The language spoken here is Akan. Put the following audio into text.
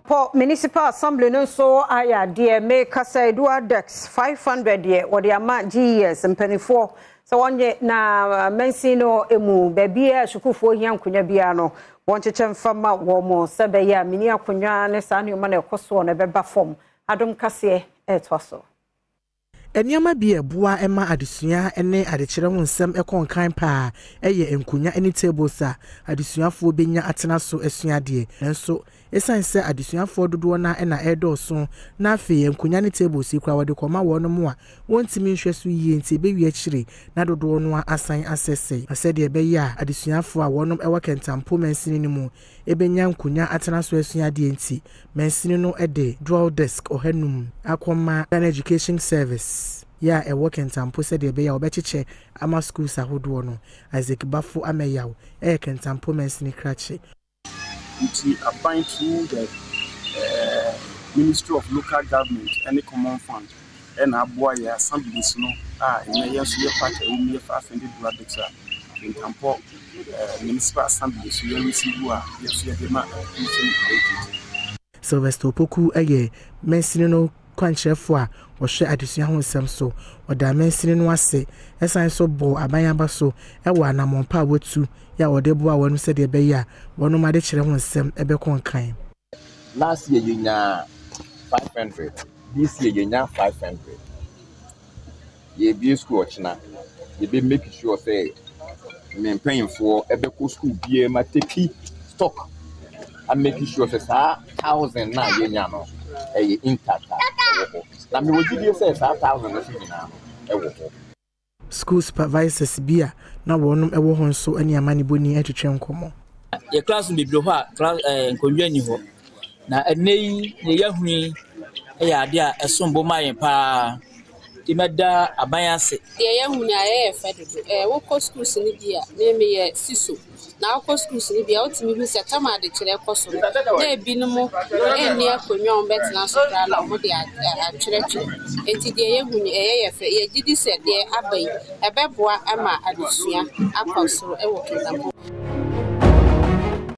Pɔ Municipal Assembly no nso ayɛ adeɛ. Mekasa yi, Dual Desk 500 deɛ wɔde ama GES mpanimfoɔ sɛ wɔnnye na mansin no mu baabiara a sukuufoɔ hia nkonnwa biara no wɔnkyekyɛ mfa ma wɔn sɛ ɛbɛyɛ a mini akonnwa ne saa nneɛma no ɛkɔ soɔ no ɛbɛba fam. Adom kaseɛ ɛretoa so. Nneɛma bi a ɛboa ma adesua ne adekyerɛ ho nsɛm kɔ nkan paa yɛ nkonnwa ne tables a adesuafoɔ bɛnya atena so asua adeɛ. Nanso, ɛsiane sɛ adesuafoɔ dodoɔ no ara na ɛredɔɔso na afei nkonnwa ne tables yi koraa wɔde kɔma wɔn a wɔntumi nhwɛ so yie nti ɛbɛwie akyire na dodoɔ no ara asan asɛesɛe. Na sɛdeɛ ɛbɛyɛ a adesuafoɔ a wɔn wɔ Kɛntampo mansini no mu bɛnya nkonnwa atena so asua adeɛ nti, mansini no de dual desk ɔhanum akɔma Ghana Education Service yɛ a ɛwɔ Kintampo sɛdeɛ ɛbɛyɛ a wɔbɛkyekyɛ ama schools ahodoɔ no. Isaac Bafo Ameyaw yɛ Kintampo mansini krakye. Nti aban through the Ministry of Local Government ne Common Fund na aboa yɛn assemblies no a nnɛ yɛn nso yɛ part a ɛwɔ mu yɛ 500 dual desk a Kintampo Municipal Assembly so yɛ receive a yɛn nso yɛde ma Nsom Collegiate. Sylvester Opoku yɛ mansini no kwankyerɛfo a ɔhwɛ adesua ho nsɛm so. Ɔdaa mansini no ase san nso bɔɔ aban aba so wɔ anammɔn pa a watu yɛ a wɔde boa wɔn sɛdeɛ ɛbɛyɛ a wɔn adekyerɛ ho nsɛm bɛkɔ nkan. Last year yɛnyaa 500, this year yɛnya 500. Yɛrebue school ɔkyena, yɛbɛ make sure sɛ me mpanyinfoɔ ɛbɛkɔ school biara mu ateki stock a make sure sɛ saa 1000 no a yɛnya no ɛyɛ intact a ɛwɔ hɔ. Na mewɔ gyidie sɛ saa 1000 no so nyinaa no ɛwɔ hɔ. Sukuu supervisors bi a na wɔnom wɔ hɔ nso ne amanebɔni retwetwe nkɔmmɔ. Yɛ classroom bebree hɔ a class ɛɛ eh, nkonnwa nni hɔ. Na ɛnnɛ yi nea yɛahunu yi yɛ adeɛ a ɛsom bo ma yɛn paa. Nti mɛda aban ase. Deɛ yɛahu no ayɛ yɛ fɛ dodo. Ɛɛ wokɔ schools no bi a, me meyɛ CISO. Na wokɔ schools no bi a, wotumi hu sɛ tam a adekyerɛ kɔ so no, na ebinom nni akonnwa a wɔbɛtena so koraa na wɔde atwerɛtwerɛ. Enti deɛ yɛhu no, ɛyɛ yɛ fɛ. Yɛgye di sɛ deɛ aba yi, ɛbɛboa ma adesua akɔ soro wɔ Kintampo.